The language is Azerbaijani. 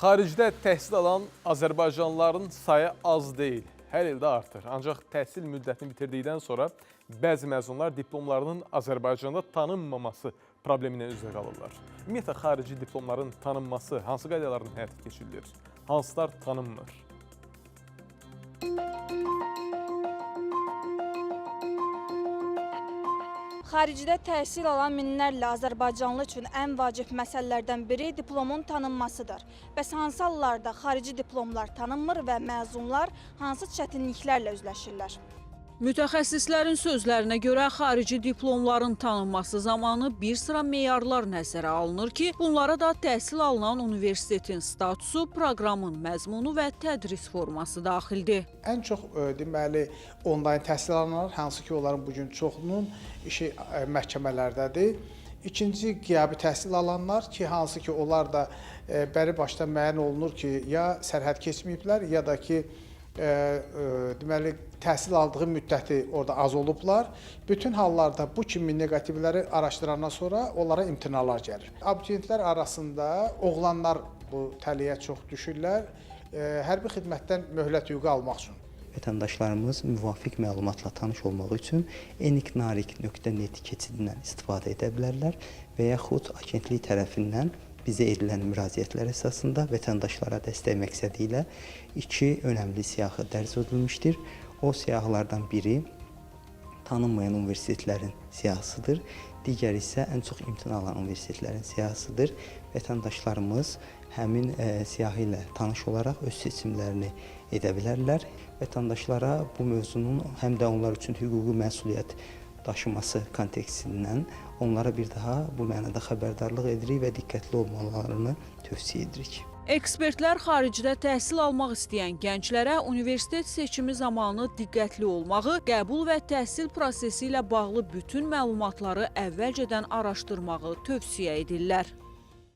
Xaricdə təhsil alan Azərbaycanlıların sayı az deyil, hər ildə artır. Ancaq təhsil müddətini bitirdikdən sonra bəzi məzunlar diplomlarının Azərbaycanda tanınmaması problemi ilə üzə qalırlar. Ümumiyyətlə, xarici diplomların tanınması hansı qaydaların həyata keçirilir? Hansılar tanınmır? Xaricdə təhsil alan minlərlə azərbaycanlı üçün ən vacib məsələlərdən biri diplomun tanınmasıdır. Bəs hansı hallarda xarici diplomlar tanınmır və məzunlar hansı çətinliklərlə üzləşirlər? Mütəxəssislərin sözlərinə görə xarici diplomların tanınması zamanı bir sıra meyarlar nəzərə alınır ki, bunlara da təhsil alınan universitetin statusu, proqramın məzmunu və tədris forması daxildir. Ən çox deməli onlayn təhsil alanlar, hansı ki onların bu gün çoxunun işi məhkəmələrdədir. İkinci qiyabi təhsil alanlar ki, hansı ki onlar da bəri başdan müəyyən olunur ki, ya sərhəd keçməyiblər, ya da ki deməli təhsil aldığı müddəti orada az olublar. Bütün hallarda bu kimi neqativləri araşdırandan sonra onlara imtinalar gəlir. Abituriyentlər arasında oğlanlar bu tələyə çox düşürlər, hərbi xidmətdən möhlət hüququ almaq üçün. Vətəndaşlarımız müvafiq məlumatla tanış olmaq üçün eniknarik.net keçidindən istifadə edə bilərlər və yaxud agentlik tərəfindən bizə edilən müraciətlər əsasında vətəndaşlara dəstək məqsədi ilə iki önəmli siyahı dərc edilmişdir. O siyahılardan biri tanınmayan universitetlərin siyahısıdır. Digəri isə ən çox imtina alan universitetlərin siyahısıdır. Vətəndaşlarımız həmin siyahı ilə tanış olaraq öz seçimlərini edə bilərlər. Vətəndaşlara bu mövzunun həm də onlar üçün hüquqi məsuliyyət daşıması kontekstindən onlara bir daha bu mənada xəbərdarlıq edirik və diqqətli olmalarını tövsiyə edirik. Ekspertlər xaricdə təhsil almaq istəyən gənclərə universitet seçimi zamanı diqqətli olmağı, qəbul və təhsil prosesi ilə bağlı bütün məlumatları əvvəlcədən araşdırmağı tövsiyə edirlər.